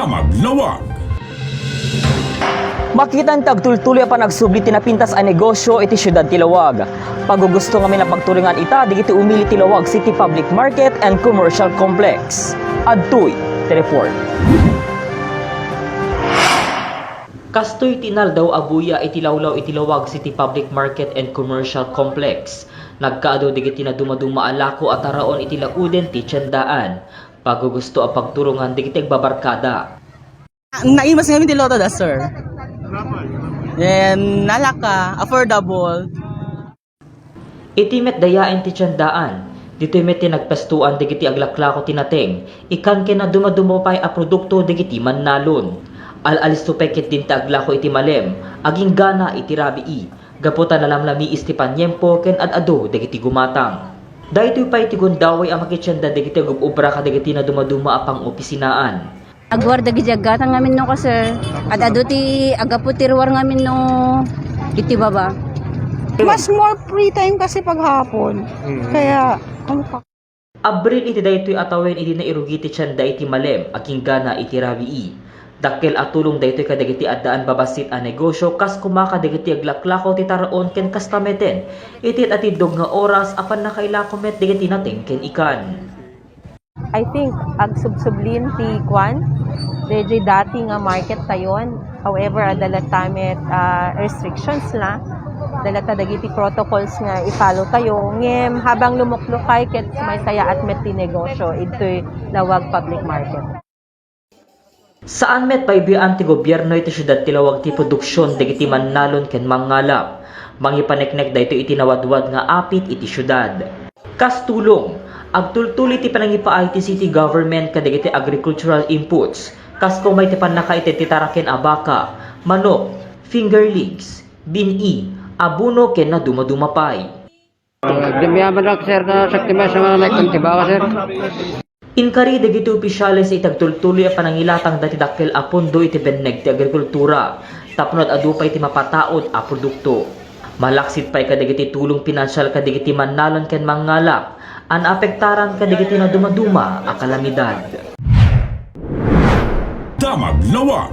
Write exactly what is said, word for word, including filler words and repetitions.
Damag Lawag. Makitan ti agtultuloy a panagsubli ti napintas a negosyo iti siudad ti Lawag. Pagugusto ngamin a pagturongan ita dagiti umili ti Lawag City Public Market and Commercial Complex. Adtoy ti report. Kastoy ti inaldaw a buya iti lawlaw iti Lawag City Public Market and Commercial Complex. Nagkaadu dagiti nadumaduma a lako a taraon iti lauden ti tiendaan. Pagugusto a pagturongan dagiti agbabarkada. Naimas ngamin ti loto da, sir. Then, nalaka, affordable. Iti met dayaen ti tiendaan, ditoy met ti nagpestoan dagiti aglaklako ti nateng, ikan ken nadumaduma pay a produkto dagiti mannalon. Al-alisto pay ketdin ti aglako iti malem, aginggana iti rabii, gapu ta nalamlamiis ti paniempo ken ad-adu dagiti gumatang. Daytoy pay ti gundaway a makitienda dagiti agub-ubra kadagiti nadumaduma a pang-opisinaan. Agruar dagiti aggatang ngamin no, sir. Ad-adu ti aggapu ti ruar ngamin no iti baba. Mas more free time kasi paghapon. Mm. Kaya, ano pa? Abril iti daytoy a tawen idi nairugi ti tienda iti malem, aginggana iti rabii. Dakkel a tulong daytoy kadagiti addaan babassit a negosyo kas koma kadagiti aglaklako ti taraon ken kasta meten iti atiddog nga oras a pannakailako met dagiti nateng ken ikan. I think agsubsublin ti kuan, dayjay dati nga market tayon. However, adda latta met, ah, restrictions na. Adda latta dagiti protocols nga i-follow tayo. Ngem, habang lumuklukay ket sumaysayaat met ti negosyo, idtoy Lawag Public Market. Saan met pay biaan ti gobierno iti siudad ti Lawag ti produksion dagiti mannalon ken mangngalap. Mangipaneknek daytoy iti nawadwad nga apit iti siudad. Kas tulong, agtultuloy ti panangipaay ti city government kadagiti agricultural inputs, kas koma iti pannakaited ti taraken a baka, manok, fingerlings, bin-i, abono ken nadumaduma pay. Agdamag met, sir, nga sakti met sa mga naikan ti baka, sir. Inkari dagiti opisyales iti agtultuloy a panangilatangda ti dakkel a pondo iti benneg ti agrikultura tapno ad-adu pay ti mapataud a produkto. Malaksid pay kadagiti tulong pinansial kadagiti mannalon ken mangngalap a naapektaran kadagiti nadumaduma a kalamidad. Damag Lawag.